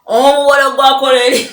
Omubolo gwakola eri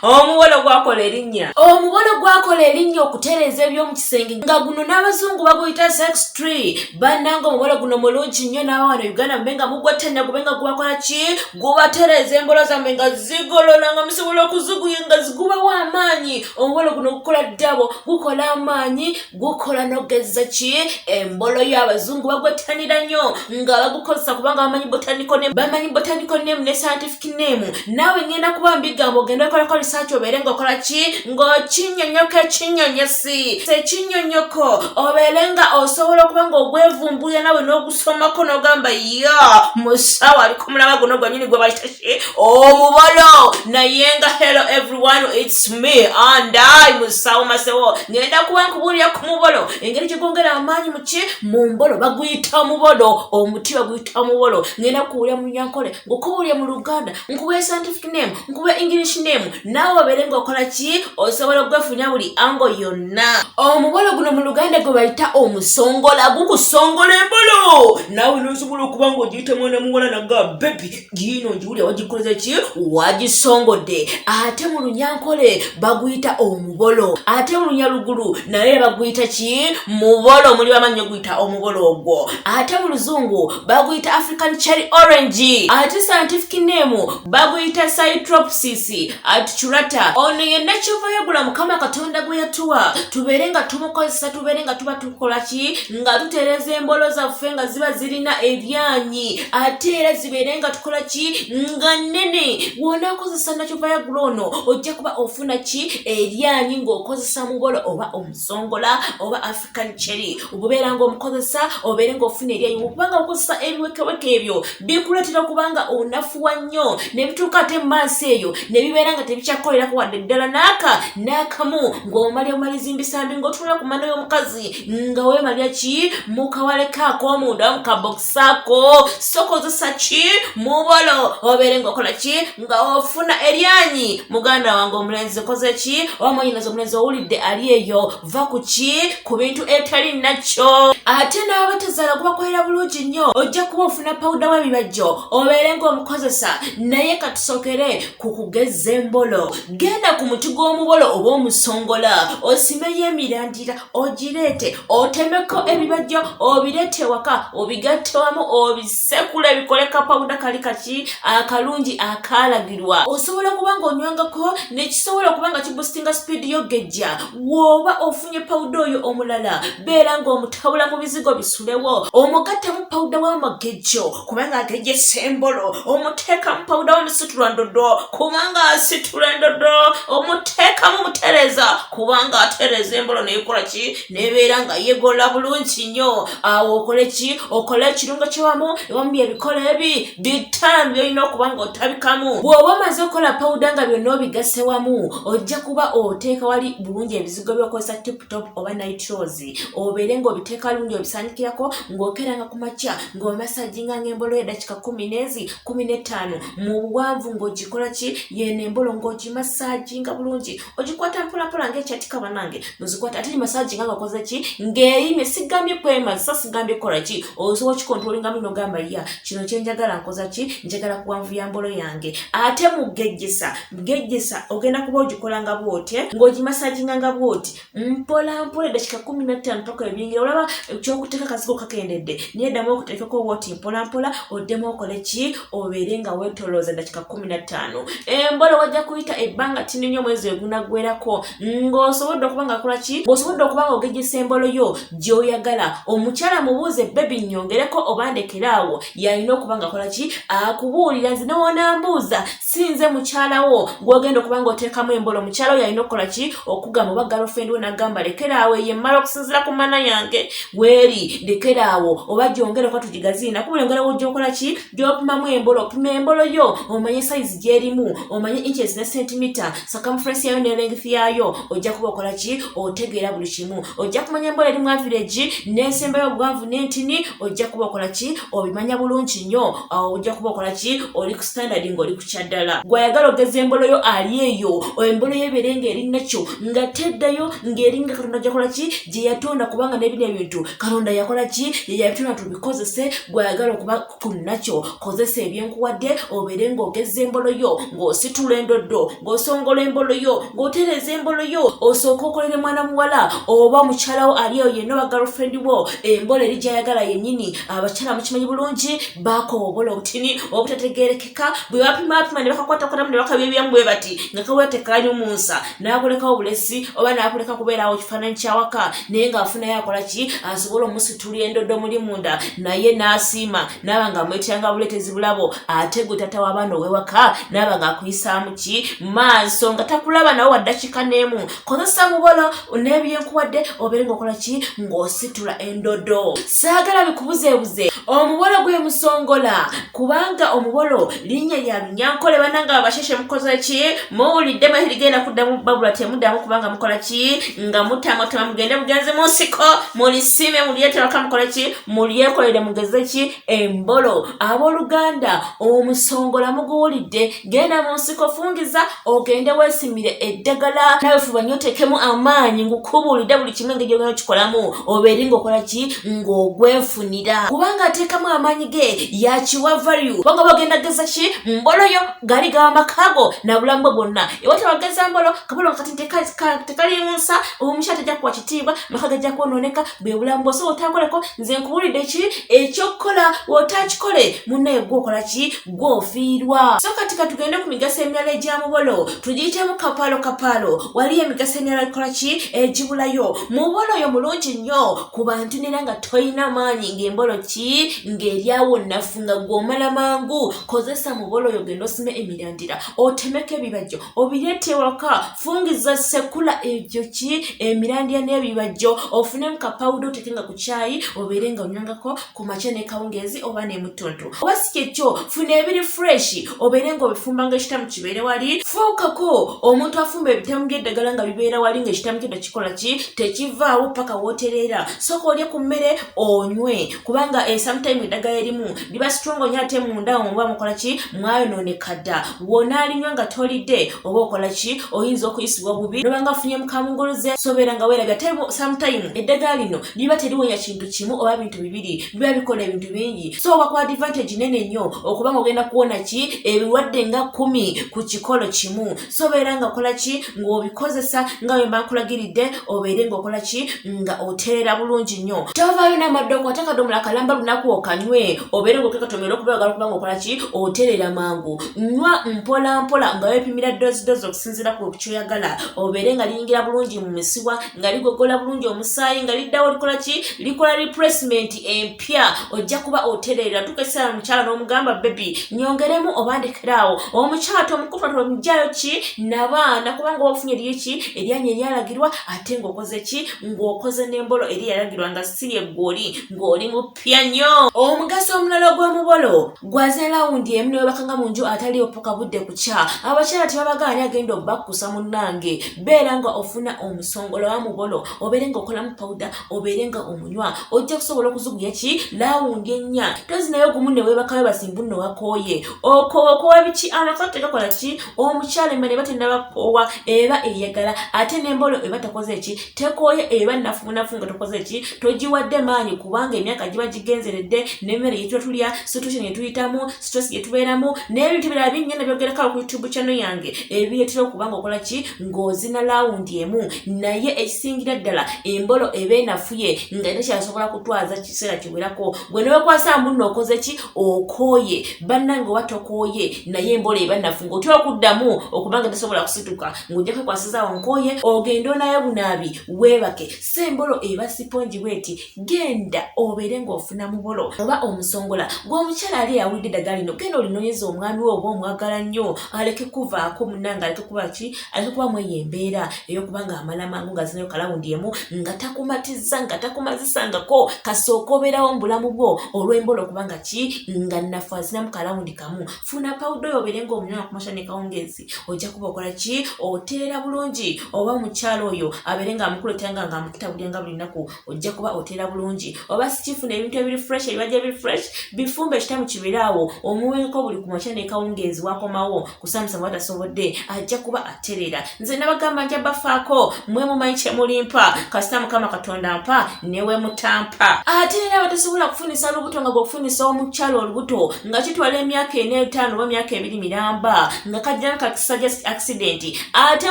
omubolo gwakola erinnya, omubolo gwakola erinnya okutereeza eby'omu kisenge, nga guno n'abazungu baguyita sex tree. Bannanga, omubolo guno mulungi nnyo. N'aba wano Uganda mube nga mugwettanira, gube nga gubakola ki? Gubatereeza embolo zammwe nga zigolola, nga musobola okuziguya, nga zigubawo amaanyi. Omubolo guno gukola ddabo, gukola amaanyi, gukola nogezza ki embolo y'abazungu bagwettanira nnyo nga bagukozesa kubanga bamanyi botanical name, bamanyi botanical name ne scientific name. Naawe ngenda kuba mbigambo, ogenda okolako research, obeere ng'okola ki? Ng'okinyonyoka ekinyonyosi ekinyonyoko, obeere nga osobola okuba ng'ogwevumbulira nawe n'ogusomako n'ogamba, "Ya musawo ali ku mulaba guno gwennyini gwe bayita ki? Omubolo." Naye nga hello everyone, it's me and I, musawo Masewo. Ngenda kuba nkubuulira ku mubolo, engeri gye gwongera amaanyi muki mu mbolo. Baguyita mubolo, omuti baguyita mubolo. Ngenda kukubuulira mu Nyankole, ngukubuulire mu Luganda, nkubuulire scientific name, nkubuulire English name, naawe obeere ng'okola ki? Osobola okwefunya buli angle yonna. Omubolo guno mu Luganda gwe bayita omusongola, gukusongola embolo, naawe nosobola okuba ng'ogiyita mwana muwala naga, "Baby, giino ngiwulira, wagikoleze ki? Wagisongodde." Ate mu Lunyankole baguyita omubolo, ate mu Lunyalugulu naye baguyita ki? Mubolo. Muli bamanyi oguyita omubolo ogwo. Ate mu Luzungu baguyita African cherry orange, ate scientific name baguyita Citropsis articulata. Ono yenna kyova yagula Mukama Katonda gwe yatuwa, tubeere nga tumukozesa, tubeere nga tuba tukola ki? Nga tutereeza embolo zaffe nga ziba zirina ebyanyi, ate era zibeere nga tukola ki? Nga nnene. Bw'onaakozesa nakyova yagula ono, ojja kuba ofuna ki? Eryanyi, ng'okozesa mubolo oba omusongola oba African cherry. Ogubeera ng'omukozesa, obeere ng'ofuna eryanyi, kubanga okozesa ebiwekeweke ebyo bikuleetera okubanga onafuwa nnyo, ne bituuka ate mu maaso eyo ne bibeera nga tebikyakukolerako wadde ddala naaka n'akamu, ng'omalya omaliza mbisambi, ng'otunula ku mano y'omukazi nga weemalya ki? Mukawaleko ak'omunda, mu kabokisaako. Sokozesa ki? Mubolo, obeere ng'okola ki? Nga ofuna eryanyi. Muganda wange omulenzi, okoze ki? Oba mwanyinaze omulenzi owulidde ali eyo, va ku ki? Ku bintu ebitali nakyo. Ate n'abatazaala gubakolera bulungi nnyo. Ojja kuba ofuna pawuda w'ebibajjo, obeere ng'omukozesa. Naye katusookere ku kugezza embolo. Genda ku muti gw'omubolo oba omusongola, osimeyo emirandira, ogireete, otemeko ebibajjo, obireete ewaka, obigatte wamu, obisekule, bikole kapawuda kali kaki akalungi akaalagirwa. Osobola okuba ng'onywangako, nekisobola okuba nga kiboostinga speed yogejja. W'oba ofunye pawuda oyo omulala, beera ng'omutabula mu bizigo bisulewo, omugattamu pawuda w'amagejjo kubanga agejjesa embolo, omuteekamu pawuda w'omusitula ndodo kubanga asitula endodo, omuteekamu mutereeza kubanga atereeza embolo neyekola ki? Nebeera nga yegola bulungi nnyo. Awo okole ki? Okole ekirungo kyewamu ewamu byebikola ebi 5 byolina okuba nga otabikamu. Bw'oba omaze okukola pawuda nga byonna obigasse wamu, ojja kuba oteeka wali bulungi ebizigo by'okozesa, Tip Top oba Nitrose, obeere ng'obiteeka bulungi, obisaanikirako, ng'okeranga ku makya ng'omasajinga ng'embolo y'eddakika 10 n'ezi 15 mu buwanvu, ng'ogikola ki? Yeno embolo ng'ogimasajinga bulungi, ogikwata mpolampola ng'ekyatika. Banange, muzikwata ate gimasajinga nga okoze ki? Ng'eyimye. Sigambye kwemazisa, sigambye kukola ki, osobola okicontrollingamu nogamba, "Ya, kino kyenjagala nkoza ki? Njagala kuwanvuya mbolo yange." Ate mugejjesa gejjesa, ogenda kuba ogikolanga bwoti, ng'ogimasajinga nga bwoti mpola mpola eddakiika 15 paka ebiyingira. Olaba ekyokuteeka kazigo kakendedde, naye ddamu okuteekako bwoti mpola mpola, oddemu okole ki? Obeere nga weetolooza eddakiika 15. Embolo wajja kuyita ebbanga tini nnyo, omwezi egunaggwerako, ng'osobodde okuba nga kola ki? Ng'osobodde okuba nga ogejjesa embolo yo gy'oyagala. Omukyala mubuuze, "Baby, nnyongereko oba ndekeraawo?" Yalina okuba nga kola ki? Akubuulira. Nze newonambuuza, si nze mukyalawo gw'ogenda okuba nga oteekamu embolo. Mukyala wo yalina okukola ki? Okugamba, oba girlfriend we nagamba, "Lekeraawo, eyo emmala okusinziira ku mana yange weeri, lekeraawo oba gyongereko tugigaziye." Nakubula engalo wojja ki gy'opimamu embolo. Opima embolo yo, omanye size gy'erimu, omanye inches ne centimeter, circumference yayo ne length yayo. Ojja kuba okola ki? Otegeera buli kimu. Ojja kumanya embolo erimu average n'ensembayo obuwanvu n'entini. Ojja kuba okola ki? Obimanya bulungi nnyo. Ojja kuba okola ki? Oli ku standard, ng'oli ku kyaddala. ddala. Gwayagala ogeza embolo yo ali eyo, embolo yo ebeere ng'eri nakyo, nga teddayo, ng'eringa Katonda gyakola ki gye yatonda, kubanga n'ebino ebintu Katonda yakola ki ye yabitonda tubikozese. Gwayagala okuba ku nakyo, kozesa ebyenkuwadde obeere ng'ogeza embolo yo, ng'ositula endoddo, ng'osongola embolo yo, ng'otereeza embolo yo. Osooke okolere mwana muwala oba mukyalawo ali eyo yenna oba girlfriend wo embolo eri gy'ayagala yennyini. Abakyala mukimanyi bulungi, baakoowa obubola obutini obutategeerekeka bwe bapimapima ne bakakwatakwatamu ne bakabyebyamu bwe bati nga kawula tekalimu mu nsa, n'akulekawo bulesi oba n'akuleka kubeerawo kifaananyi kyawaka, naye ng'afunayo akola ki asobola omusitulira endoddo muli munda, naye n'asiima n'aba nga amwetyanga buleetezi bulabo. Ate gwe tata w'abaana ow'ewaka n'aba ng'akuyisaamu ki maaso nga takulaba nawe wa ddakiika n'emu. Kozesa mubolo n'ebyenkuwadde obeere ng'okola ki ng'ositula endodo. Saagala bikubuzeebuze, omubolo gwe musongola, kubanga omubolo linnya lya Lunyankole. Bananga abasheshe, mukoze ki? Muwulidde mwe, kuddamu babula temuddamu, kubanga mukola ki nga mutamatama. Mugende bugenzi mu nsiko mulisime, mulyete waka, mukola ki mulyekolere, mugeze ki embolo. Abooluganda, omusongola muguwulidde. Genda mu nsiko, fungiza, ogende weesimire eddagala, nawe fuba nnyo oteekemu amaanyi. Ngukubuulidde buli kimu engeri gyogenda okikolamu, obeeri ng'okola ki ng'ogwefunira, kubanga ateekamu amaanyi ge yakiwa value, kubanga oba ogenda geza ki mboloyo gali gawa makago na bulamu bwe bwonna. Ewa tewageza mbolo, kabolo kati tekalimu nsa, omukyala tajja kuwa kitiibwa, maka gajja kwonooneka, bwe bulamu bwo. So otakoleko, nze nkubuulidde ki ekyokukola, wotakikole munnaye gwe okola ki gwofiirwa. So kati katugende ku migaso emirala egya mubolo, tugiyitemu kapaalo kapaalo. Waliyo emigaso emirala ekola ki egibulayo. Mubolo oyo mulungi nnyo ku bantu nera nga tolina maanyi, ng'embolo ki ng'eryawo nnafu, nga gw'omala mangu. Kozesa mubolo oyo, genda osime emirandira, otemeko ebibajjo, obireete waka, fungiza, sekula ebyo ki emirandira n'ebibajjo, ofunemu kapawuda oteeke nga ku kyayi, obeere nga onywangako ku makya n'ekawungeezi oba n'emuttuntu. Oba si kyekyo, funa ebiri fresh, obeere ng'obifumba nga ekitamu kibeere wali. Fuukako omuntu afumba ebitamu by'eddagala nga bibeera wali, ng'ekitamu kyodda kikola ki tekivaawo paka wootereera. Sooka olye ku mmere, onywe, kubanga sometime eddagala erimu liba strong nnyo, ate munda muba mukola ki mwayonooneka dda. W'onaalinywa nga tolidde oba okola ki, oyinza okuyisibwa bubi nobanga ofunye mukamunguluze. Sobeera nga weerabya, ate sometime eddagala lino liba teriwonya kintu kimu oba bintu bibiri, biba bikola ebintu bingi. So oba ku advantage nene nnyo okuba nga ogenda kuwona ki ebirwadde nga 10 ku kikolo kimu. So obeera nga okola ki ng'obikozesa nga bwe mba nkulagiridde, obeere ng'okola ki nga otereera bulungi nnyo. Tovaayo n'amadda okwate akadomola kalamba lunaku okanywe, obeere ng'okekatomera okuba oyagala okuba ng'okola ki otereera mangu. Nywa mpola mpola nga weepimira dozi dozi okusinziira ku kyoyagala, obeere nga liyingira bulungi mu misiwa, nga ligogola bulungi omusaayi, nga liddawo likola ki likola replacement empya. Ojja kuba otereera tuka ekiseera mukyala n'omugamba, "Baby, nyongeremu oba ndekeraawo?" Omukyala tomukufa, tomugyayo ki nabaana, kubanga oba ofunye eriyo ki eryanya eryalagirwa, ate ng'okoze ki ng'okoze n'embolo eri yalagirwa nga si yeggwoli ng'oli mupya nnyo. Omugaso omulala ogw'omubolo, gwaze lawundi emu newebakanga mu nju ataliyo paka budde kukya. Abakyala tebabagaani agenda obakkusa. Munnange, beera nga ofuna omusongolo wa mubolo, obeere nga okolamu pawuda, obeere nga omunywa, ojja kusobola okuzuguya ki lawundi ennya. Tozinayo gumu newebakayo basimbu nno wakooye, okoowa biki, amaka tegakola ki. Omukyala emmere eba tennabakoowa, eba eyagala, ate n'embolo eba takoze ki tekooye, eba nafunafu nga tokoze ki togiwadde maanyi, kubanga emyaka giba gigenzeredde n'emmere gyetuba tulya, situation gyetuyitamu, stress gyetubeeramu, n'ebintu birala bingi nabyogerako ku YouTube channel yange ebireetera okuba nga okola ki ng'ozina lawundi emu. Naye ekisingira ddala, embolo eba enafuye nga tekyasobola kutwaza kiseera kiwerako. Gwe newekwasa munno okoze ki okooye, bannange oba tokooye, naye embolo eba nafu ng'otya okuddamu okubanga tesobola kusituka, ng'ojja kwekwasizaawo nkooye, ogende onayo bunaabi weebake. So embolo eba sipongi bweti. Genda obeere ng'ofuna mubolo oba omusongola. Gwe omukyala ali eyawulidde eddagala lino, genda olinoonyeza omwami we oba omwagala nnyo, aleke kuvaako munnange, aleke kuba ki aleke kuba mweyo embeera ey'okuba nga amala mangu nga zinayo kalawundi emu, nga takumatiza, nga takumazisangako kasooka obeerawo mu bulamu bwo olw'embolo okuba nga ki nga nnafu azinamu kalawundi kamu. Funa pawudo. oyo obeere ng'omunywa ku makya ne kawungeezi, ojja kuba okola ki? Oteera bulungi. Oba omukyala oyo abeere ng'amukuleetera nga ng'amukutabulira nga buli nnaku, ojja kuba oteera bulungi. Oba sikifuna ebintu ebiri fresh, ebibajja ebiri fresh, bifumbe ekitamu kibeere awo, omuwengeko buli ku makya ne kawungeezi. Wakomawo kusamusa oba tasobodde, ajja kuba atereera. Nze nabagamba nja bafaako, mwe mumanyi kyemulimpa. Kasita Mukama Katonda mpa newe mutampa. Ate era abatasobola kufunisa lubuto, nga gweokufunisa omukyala olubuto nga kitwala emyaka ena, 5 oba emyaka 2 miramba, nga kajjamu kakisa, just accident. Ate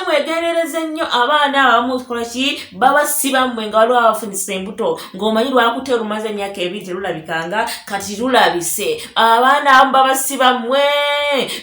mwegendereze nnyo abaana abamukola ki, baba si bammwe, nga waliwo abafunisa embuto ng'omanyi lwakute olumaze emyaka 2 terulabikanga, kati lulabise. Abaana abamu baba si bammwe,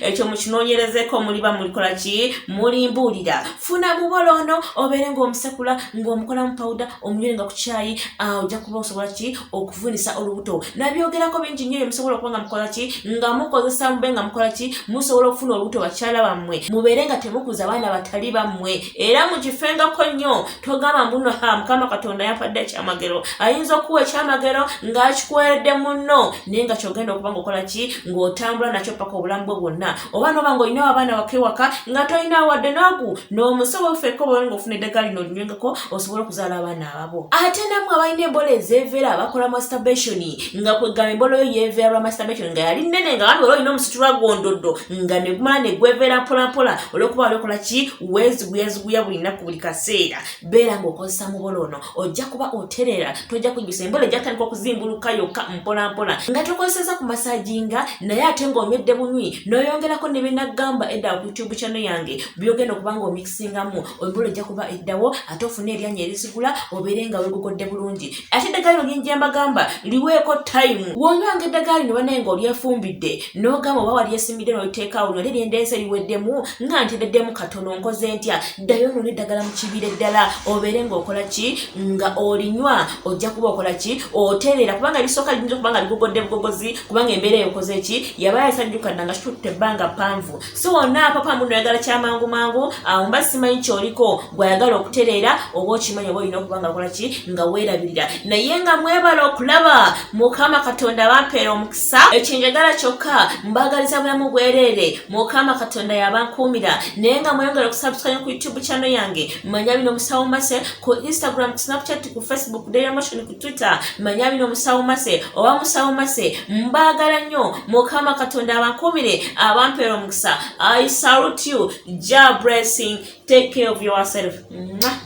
ekyo mukinoonyerezeko. Muliba mulikola ki? Mulimbuulira. Funa mubolo ono obeere ng'omusekula, ng'omukolamu pawuda, omunywere nga ku kyayi, ojja kuba osobola ki okufunisa olubuto. Nabyogerako bingi nnyo byemusobola okuba nga mukola ki, nga mukozesa, mube nga mukola ki, musobola okufuna olubuto. Bakyala bammwe, mubeere nga temukuza abaana batali bammwe, era mukifengako nnyo. Togamba mbuno, ha, Mukama Katonda yampadde ekyamagero. Ayinza okuwa ekyamagero ng'akikuweredde munno, naye nga kyogenda okuba ngaokola ki, ng'otambula nakyo paka obulamu bwe bwonna. Oba noba ng'olinawo abaana waka ewaka nga tolinawo wadde n'ogu n'omusobo, ofeeko bwe ng'ofuna eddagala lino olinywengako osobole okuzaala abaana ababo. Ate nammwe abalina embolo ezeeveera, abakola masturbation, nga kwegamba embolo yo yeeveera lwa masturbation, nga yali nnene, nga wandi wali olina omusitulwa gwondoddo, nga ne gumala ne gweveera mpolampola olw'okuba wali okola ki, weeziguyaziguya buli nnaku, buli kaseera, beera ng'okozesa mubolo ono, ojja kuba otereera, tojja kujjusa. Embolo ejja kutandika okuzimbuluka yokka mpolampola nga tokozeseza ku masajinga, naye ate ng'onywedde bunywi, n'oyongerako ne byenagamba edda ku YouTube channel yange byogenda okuba ng'omikisingamu, embolo ejja kuba eddawo, ate ofune eryanyi erizigula, obeere nga weegogodde bulungi. Ate eddagala lino lyenjja mbagamba liweeko time. Wonywanga eddagala lino, banaye, ng'olyefumbidde, n'ogamba oba walyesimidde n'oliteekaawo, nate lyendeese liweddemu, nga ntereddemu katono, nkoze ntya? Ddayo nona eddagala mu kibira eddala, obeere ng'okola ki, nga olinywa, ojja kuba okola ki, otereera. Kubanga erisooka liyinza okuba nga ligogodde bugogozi, kubanga embeera eyo okoze ki, yaba yasajjuka dda nga kitutte ebbanga ppanvu. So wonna apapa muno oyagala kyamangu mangu, awo mba simanyi kyoliko. Gwayagala okutereera, oba okimanyi oba olina okuba nga kola ki, nga weerabirira. Naye nga mwebala okulaba, Mukama Katonda bampeera omukisa. Ekyenjagala kyokka, mbagaliza bulamu bwereere, Mukama Katonda yabankuumira. Naye nga mweyongera okusubscribe ku YouTube channel yange, Manya Bino Musawo Mase, ku Instagram, ku Snapchat, ku Facebook, Dailymotion, ku Twitter, Manya Bino Musawo Mase oba Musawo Mase. Mbaagala nnyo, Mukama Katonda abankuumire, abampeera omukisa. I salute you. Jah blessing. Take care of yourself. Mwah.